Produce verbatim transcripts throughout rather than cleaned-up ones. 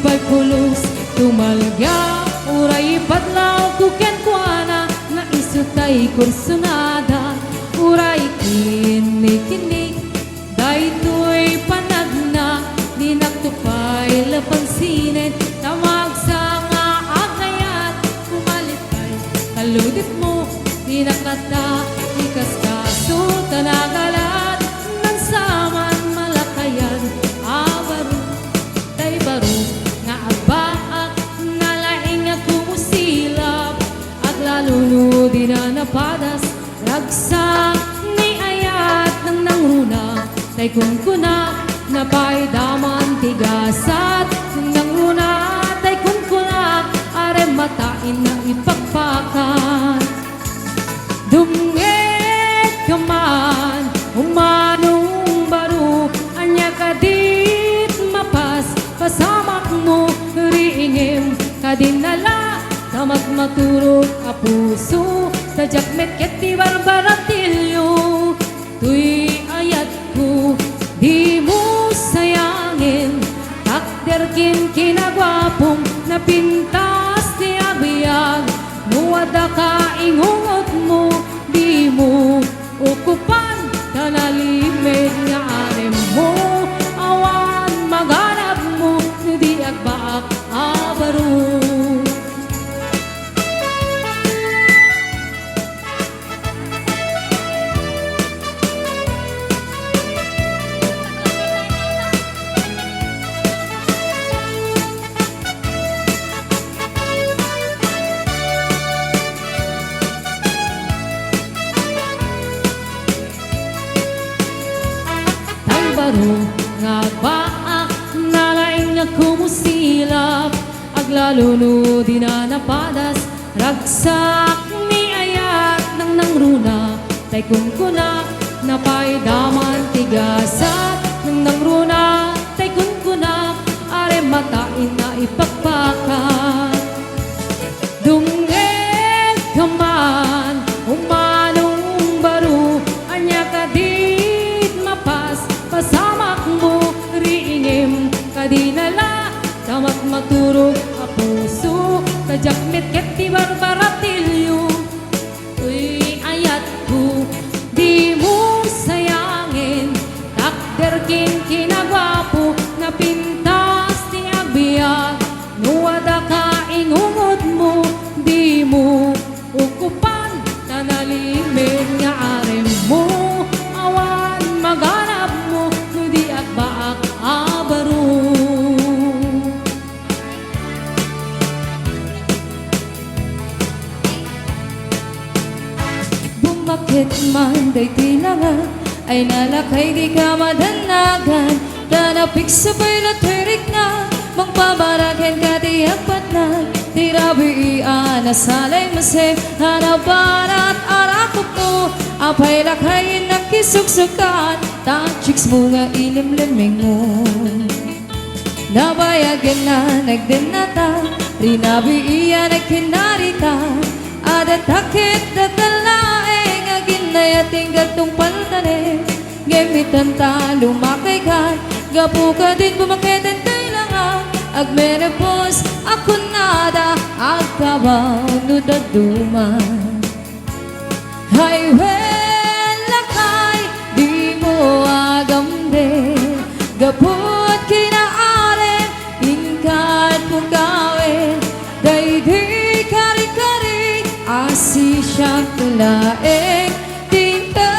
Balbulos, tumalgia, uray ipadlawko kenkuana, nga isu tay kursunada, uray kinnikinnik, daytoy panagna, dinakto pay la pansinen, ta maysa nga agayat, umalit pay, kaludetmo, dinak latta, ikaskaso, ta nagalat, nagsaman, malakayan, a baro. Tay baro nga agbaak, nalaing nga kumusilap, aglalo no dina napadas, ragsak ni ayat nang nangruna, tay kunkuna, napaidaman ti gasat, nang nangruna, tay kunkuna, arem matain na ipakpakan. Dumngeg ka man, umanong baro, ania kadit mapas, pasamakmo, riingem, kadin nala, ta magmaturog a puso, ta diak met ket ti barbaratilio, toy ayat ko, dimo sayangen, takder ken kinaguapom, napintas ti abiag, no adda ka ingungotmo, dimo ukupan, ta nalimed nga aremmo, awan maganabmo, no di agbaak a baro. Tay baro nga agbaak, nalaing nga kumusilap, aglalo no dina napadas, ragsak ni ayat nang nangruna, tay kunkuna, napaidaman ti gasat nang nangruna, tay kunkuna, arem matain na ipakpakan. Dumngeg ka man, umanong baro, ania kadit mapas, pasamakmo, riingem, kadin nala, ta magmaturog a puso, ta diak met ket ti barbaratilio. Toy ayat ko, dimo sayangen, takder ken kinaguapo, napintas ti agbiag, no adda ka ingungotmo, dimo ukupan, ta nalimed nga aremmo, awan maganabmo, no di agbaak a baro. Bummaket man daytoy langan, ay nalakay dika madannagan, ta napigsa pay la ti rikna, mangpabara kenka ti agpatnag, ti rabii a nasalay masem, a nabarat a rakupmo, apay lakay nakisuksukan, ta chicksmo nga ilimlemmengmo. Nabayagen a nagdennata, rinabii a nagkinnarita, adda takit daddal laeng a ginnayating gatong paltanem. Ngem itan ta lumakayka, gapu kadin bumaketen ti langan, agmenopause a kunada, agkabaw no dadduma. Ay wen lakay, dimo agamdem, gaput kinaarem, inkat pungkawen, daydi kari-kari, asisiak laeng, tinta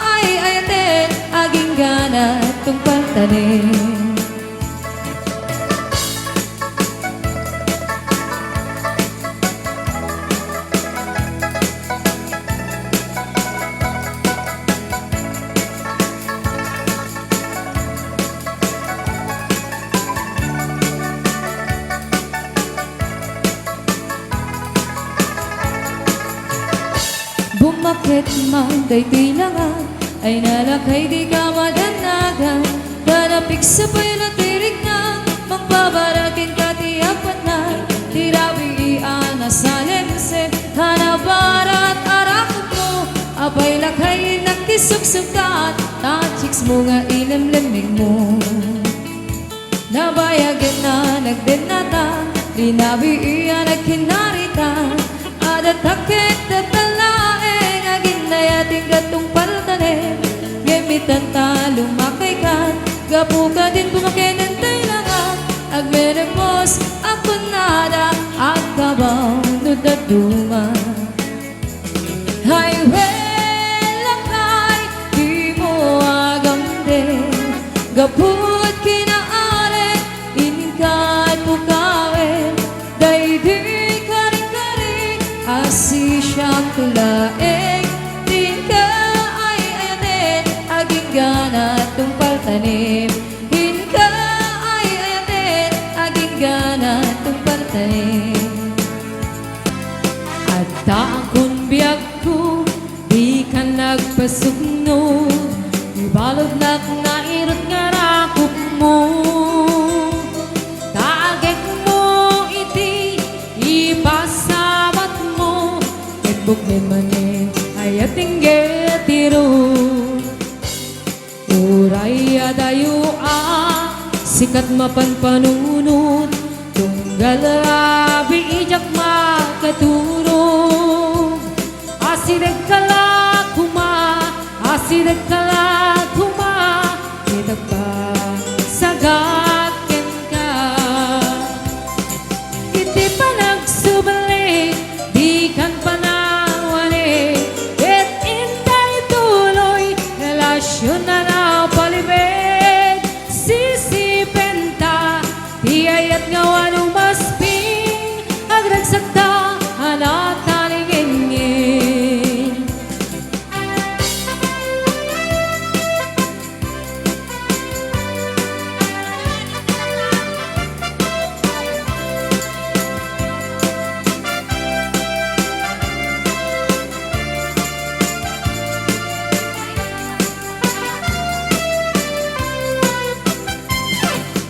ay ayaten, agingga natungpal tanem. Bummaket man daytoy langan, ay nalakay dika madannagan, ta napigsa pay la ti rikna, mangpabara kenka ti agpatnag, ti rabii a nasalemsem, a nabarat a rakupmo, apay lakay nakisuksukan, ta chicksmo nga ilemlemmengmo. Nabayagen a Nagdennata, linabi iya nagkinarita, adda takket, tatta laeng, agin nayaten nga tungpaltanem, ngem itanta lumakaykan, gapu kadin bumakenen tay langat, agmenekos a kunada, agkabaw no dadduma. Hay, we, lakay, dimo agamden, gapu ket kinaarem, inka pukawen, daydi kari-kari, asisianto laeng, dinka ay-ayaten, agingga nga tungpaltanem, inka ay-ayaten, agingga nga tungpaltanem. Addaakon biagko, dikan nagpasukno, ibaludnak nairut nga rakopmo. Ta agekmo iti ipasabatmo, ket buknen manen, ayaten nga ti ruk. Uray adayo a sikat mapanpanunot, tunggal rabii diak makaturog. Asidegka la koma, asidegka la koma, ket agpasagak kenka. Iti panagsubli, dikan panawanen, ket intay tuloy, relasyon a napalibeg. Sisipenta, ti ayat nga awan umasping, agragsakta a natalingengngeng.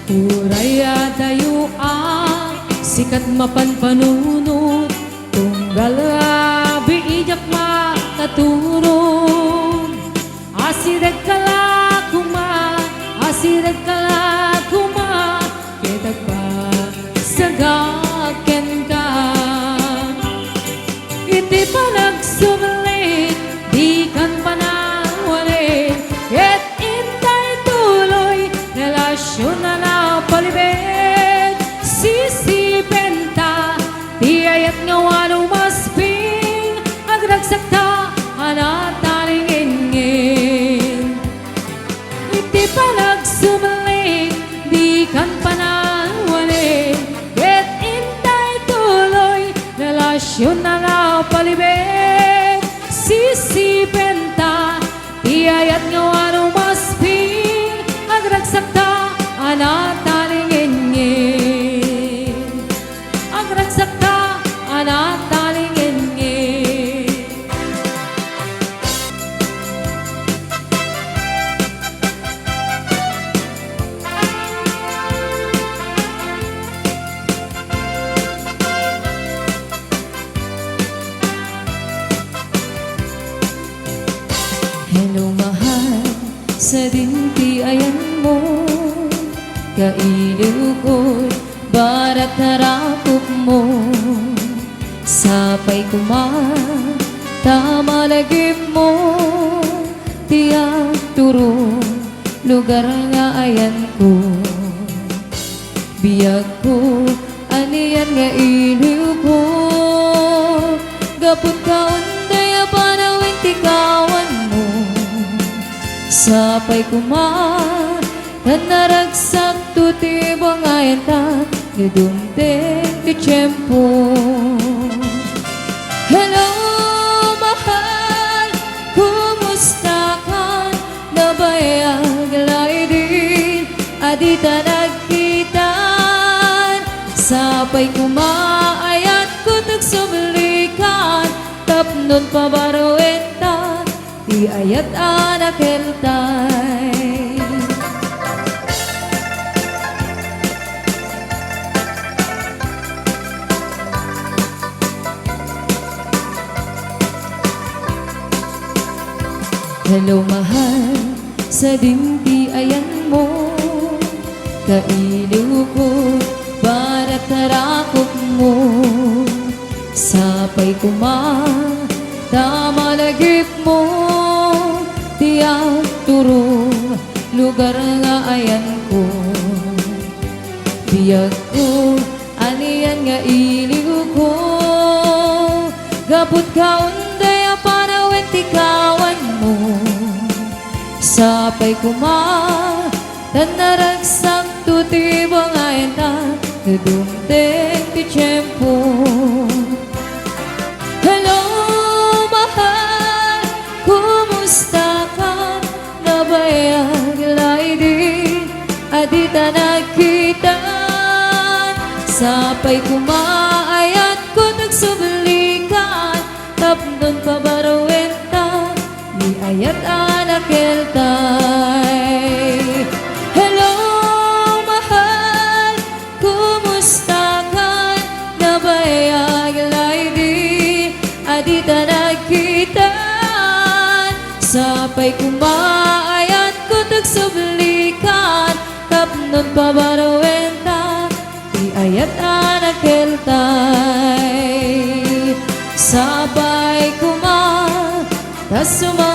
Uray adayo a sikat mapanpanunot, tunggal rabii diak makaturog. Asidegka la koma, asidegka la koma, ket agpasagak kenka. Iti panagsubli, dikan panawanen, ket intay tuloy, relasyon a napalibeg. Sisipenta, ti ayat nga awan umasping, agragsakta a natalingengngeng. Iti panagsubli, dikan panawanen, ket intay tuloy, relasyon a napalibeg. Sisipenta, ti ayat nga awan umasping, agragsakta a natalingengngeng. Agragsakta a natalingengngeng. Hello, mahal, sadin ti ayanmo, kailiwko, barat a rakopmo. Sapay koma ta malagipmo ti agturong lugar nga ayanko. Biagko, anian nga iliwko, gapu ta unday a panawen ti kawanmo. Sapay koma, ta naragsakto ti buangayanta, no dumteng ti tiempo. Hello, mahal, kumusta ka? Nabayag la idin a dita nagkitaan. Sapay koma, ayatko ti agsublikan, tapno pabaruen ta ti ayat a nakeltay. Hello, mahal, sadin ti ayanmo, kailiwko, Paratarakopmo, sapay koma ta malagipmo ti agturong lugar nga ayanko. Biagko, anian nga iliwko, gapu ta unday a panawen ti kawanmo. Sapay koma, ta naragsakto ti bangayna, no dumteng ti tiempo. Hello, mahal, kumusta ka? Nabayag la idi a dita nagkitan. Sapay koma, ayatko ti agsublikan, tapno pabaruenta ti ayat a nakeltay. Hello, mahal, kumusta ka? Nabayag la idi a dita nagkitan. Sapay koma, ayatko ti agsublikan, tapno pabaruenta ti ayat a nakeltay. Sapay koma, ta suma-